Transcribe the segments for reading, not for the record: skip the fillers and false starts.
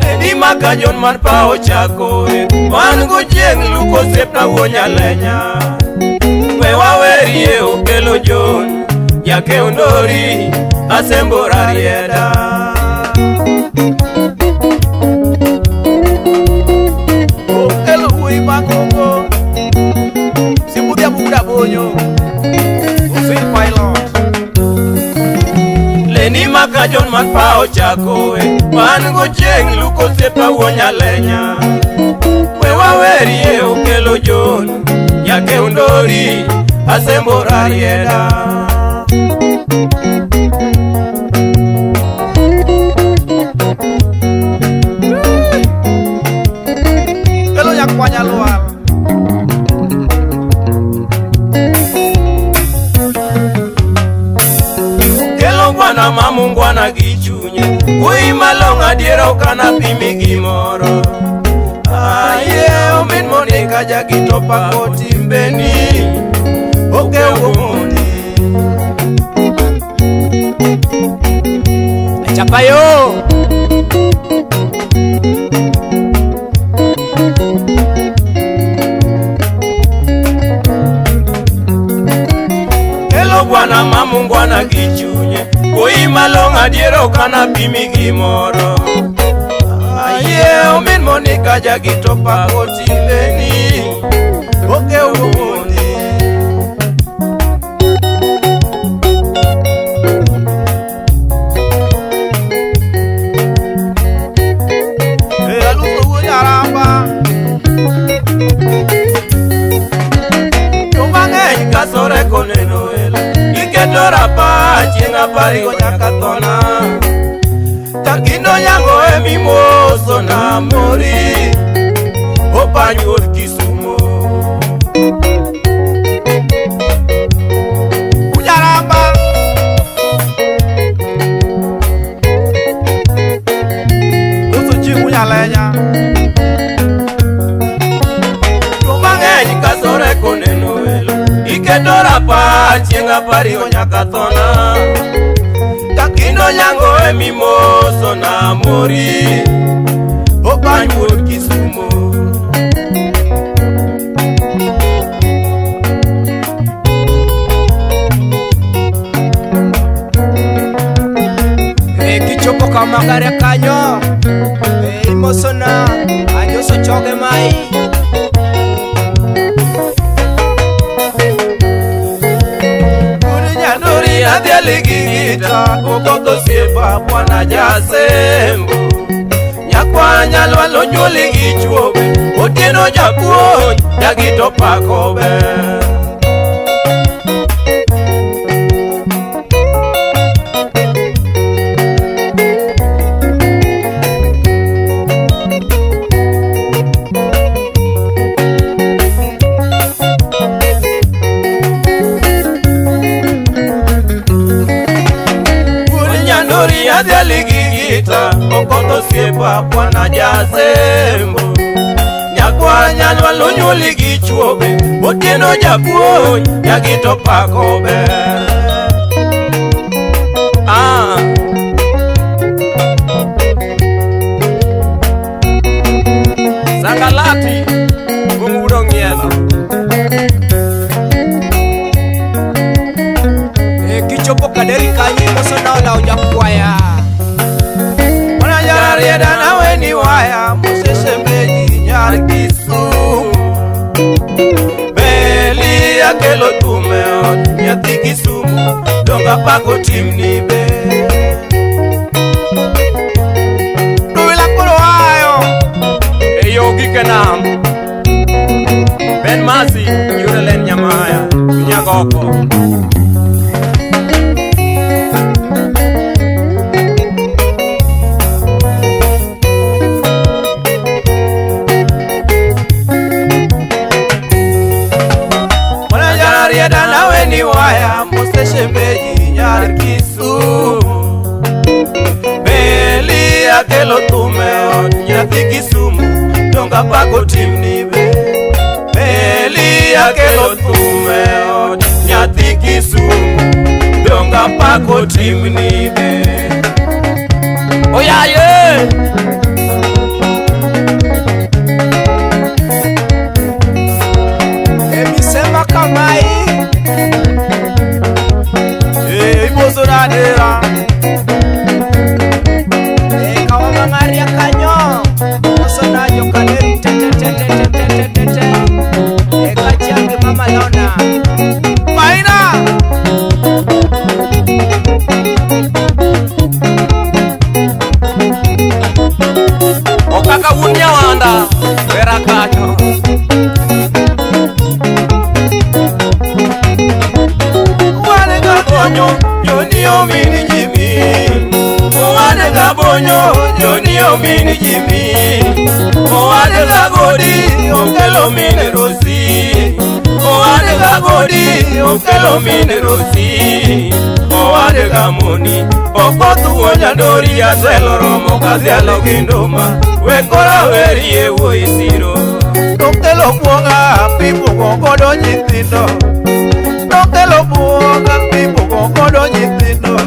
Lady Maka John mar pa ochako wan go chieng' luko osiepna wuo nyalenya. We wawerie okelo John Jakeo Ndori Asembo Rarieda. Okelo wuoyi magogo. Simbudhi abuda bonyo. Usin pilot. Leni Maka John mar pa ochako wan go chieng' luko osiepa wuo nyalenya. We wawerie okelo John Jakeo Ndori Asembo Rarieda. Kelo nyakwanya lwar. Kelo ngwana ma mungwana gi chunye wuoyi malong'o adiera ok anapimi gimoro. Aye omin Monica jagito pako timbeni okewo mondi. Chapayo. Kelo bwana ma mungwana gi chunye wuoyi malong'o adiera ok anapimi gimoro. Aye omin Monica jagito pako timbeni okewo mondi. E aluso wuo nyaramba. Joma ng'eny kasore koneno welo giketo rapar chieng' aparigo nyaka thona. Takindo nyango emimoso na mori opany wuod Kisumo. Unyaramba. Uso chieng' unyalenya. Joma ng'eny kasore koneno welo giketo rapar chieng' aparigo nyaka thona. Takindo nyango emimoso na mori opany wuod Kisumo. E kichopo kamagare kanyo. E imosona anyoso choge mai. Wuod Nyandori adhiali gi gita okoth osiepa bwana Jasembo. Nyakwa nyalwalo onyuoli gi chuobe Otieno japuonj jagito pako ber. Wuod Nyandori adhiali gi gita okoth osiepa bwana Jasembo. Nyakwa nyalwalo onyuoli gi chuobe Otieno japuonj jagito pako ber. Ah. Sangalati Bungudo ng'ielo. E kichopo kaderi kanyo imosona olawo jakwaya. Mwana nyararieda nawe ni waya. Moseshemeji nyar Kisumu. Beli akelo thum e ot nyathi Kisumu donga pako timni be. Duwila koro ayo. E yo gike nam Ben Masi Yurelen Nyamaya Nyagoko. Mwana nyararieda nawe ni waya. Moseshemeji nyar Kisumu. Beli akelo thum e ot nyathi Kisumu donga pako timni be. Beli akelo thum e ot nyathi Kisumu donga pako timni be oyaye Emisema kamai Imoso nadera Kawa mangaria kanyo Moso na jokaneri te te te te te te te te Kachangi mama lona Maina Okaka wuon Nyawanda wera kanyo Owade bonyo joni omini Jimmy Owade bonyo joni omini Jimmy Owade godi okelo mine Rosi Owade godi okelo mine Rosi Owade gamoni okoth wuo Nyandori aselo romo kadhialo gi nduma we kora werie wuoyi siro Nokelo buoga pipogo godo nyithindo Nokelo buoga pipogo godo nyithindo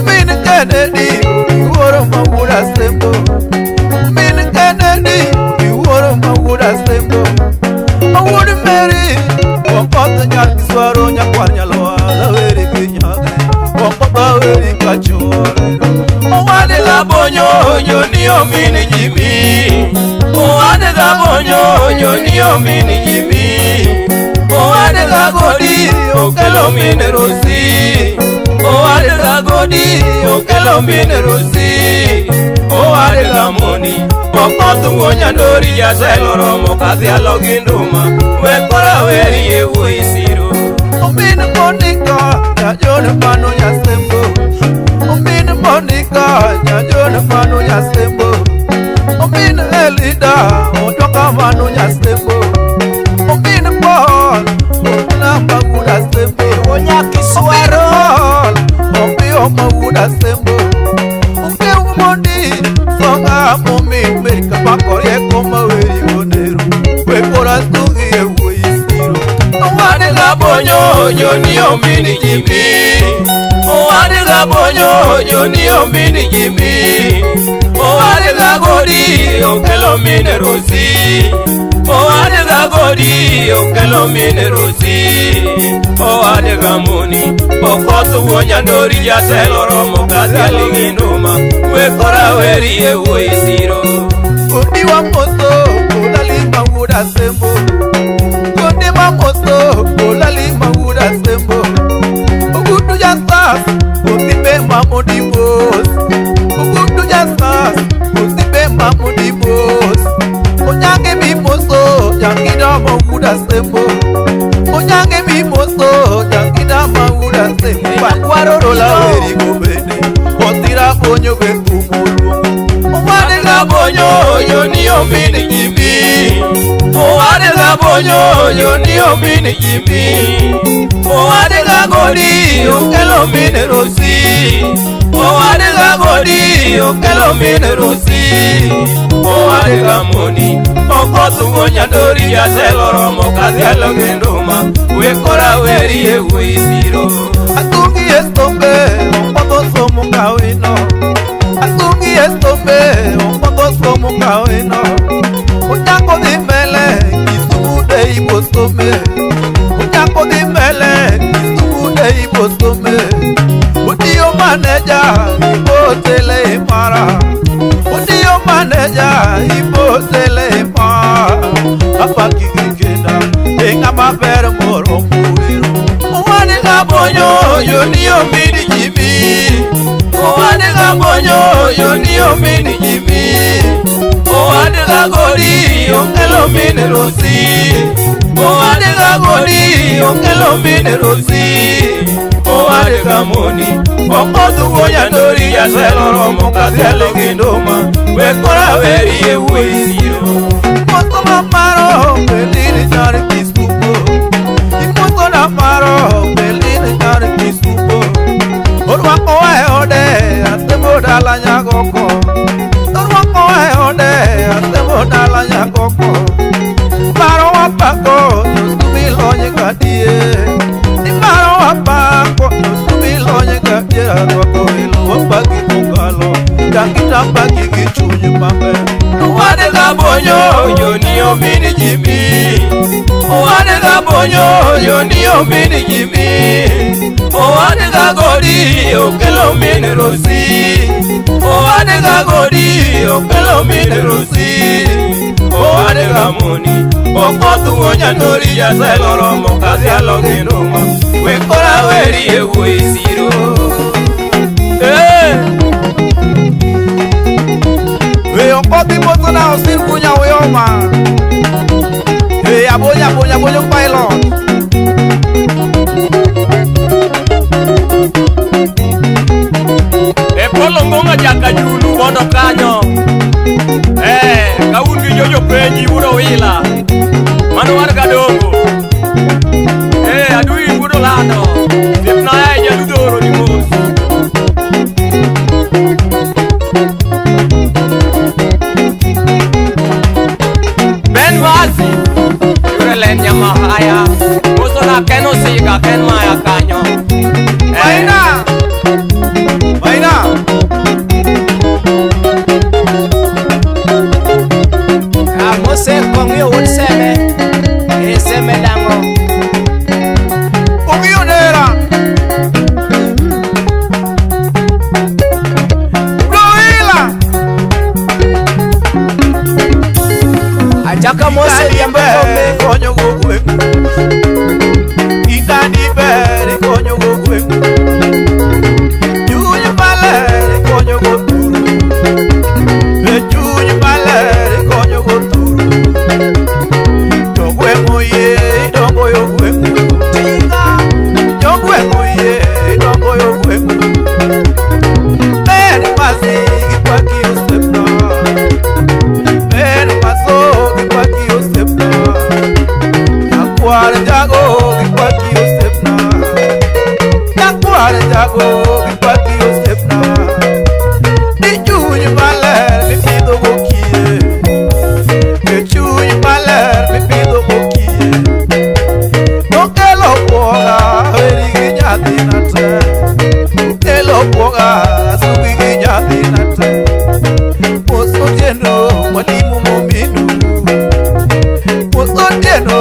Min Kennedy iwuoro ma wuod Asembo Min Kennedy iwuoro ma wuod Asembo Wuod Mary Okoth nyar Kiswaro nyakwar Nyalwala weri gi nyage Okoth aweri kachuore Owade gabonyo joni omini Jimmy Owade gabonyo joni omini Jimmy Owade gagodi okelo mine Rosi Owade gagodi okelo mine Rosi Owade gamoni okoth wuo Nyandori jaselo romo kadhialo gi nduma we kora werie wuoyi siro Omin Monica nyajon mano Nyasembo Omin Monica nyajon mano Nyasembo Omin Elida ojoka mano Nyasembo Omin Paul okuna mawuod Asembo Onya Kiswaro Paul opiyo mawuod Asembo Okew mondi songa momi Amerika makorieko maweri onero We kora sugi e wuoyi siro Owade gabonyo joni omini Jimmy Owade gabonyo joni omini Jimmy Owade gagodi okelo mine Rosi Owade gagodi okelo mine Rosi Owade gamoni okoth wuo Nyandori jatelo romo kadhialo gi nduma we kora werie wuoyi siro Odi wa moso olali mawuod Asembo Odi wa moso olali mawuod Asembo Ogudu jasas osipe mamodi bos Ogudu jasas osipe mamodi bos Onyange mi moso jangida mawuod Asembo Onyange mi moso jangida mawuod Asembo Makwaro Ola dino weri gobene Otira bonyo be kumoluongo Owade gabonyo joni omini Jimmy Owade gabonyo joni omini Jimmy Owade gagodi okelo mine Rosi Owade gagodi okelo mine Rosi Owade gamoni okoth wuo Nyandori jatelo romo kadhialo gi nduma we kora werie wuoyi siro Atungi estombe opoto somo kawino Atungi estombe opoto somo kawino Ochako dhi mbele Kisumu de ibo some Ochako dhi mbele Kisumu de ibo some Otiyo maneja ibo tele imara Otiyo maneja ibo tele imara Apa kigikenda Enga maber moro muwero Owade gabonyo joni omini Jimmy Owade gabonyo joni omini Jimmy Owade gagodi okelo mine Rosi Owade gagodi okelo mine Rosi Owade gamoni okoth wuo Nyandori jatelo romo kadhialo gi nduma we kora werie wuoyi siro Imoso mamaro belini nyar Kisumo Imoso namaro belini nyar Kisumo Orwako e ode Asembo dala nyagoko Orwako e ode Asembo dala nyagoko Paro wapako Josumi lonye kadie Ni Rwako welo wapaki mokalo Jakita paki gi chuny maber Owade gabonyo joni omini jimi Owade gabonyo joni omini jimi Owade gagodi okelo mini rosi Owade gagodi okelo mini rosi Owade gamoni okoth wuonya nori jaselo romo kazi aloginuma Wekora weri e wuoyi siro Eh! We okothi mosona osir kunya uyoma We abonya abonya abonya pilot E polo ngonga jaka julu bondo kanyo kaun gi jojo penji wudo wila Mano war gadongo adui wudo lando Siepna e jaludoro ni mos Ben Vazi Yure len nyama haya Mosona ken osiga ken maya kanyo Maina Maina Amose kong'yo wuod seme e seme dango Ong'iyo nera Luila Achaka mose riambo kombe konyo go gweng' Idadi ber konyo go gweng' Chuny maler konyo go turu E chuny maler konyo go turu Jogweng' oyie dongo yo gweng' Jogweng' oyie dongo yo gweng' Ber masi gi paki osiepna Ber maso gi paki osiepna Jakwar jago gi paki osiepna Jakwar jago gi paki osiepna Di chuny maler mipidho gokiye E chuny maler mipidho gokiye Okelo buoga weri gi nyathina te Okelo buoga sugi gi nyathina te Mos otieno mwalimu mominu Mos otieno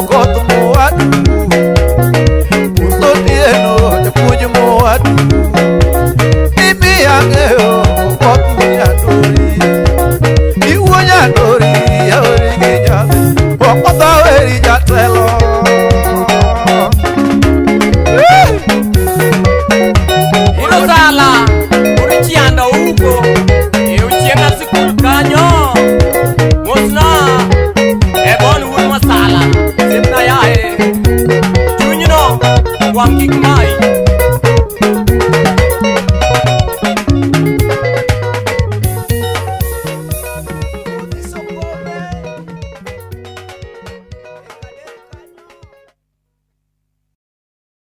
koth mowadu Mos otieno japuonj mowadu Imiya ng'eyo koth nyandori Iwuo nyandori aweri gi nyathi Okoth aweri jatelo Udo sala, udo chianda ugo E ochienga sikul kanyo Mosna, e bon wuod masala Siepna yae Chunyno, wang' kik mayi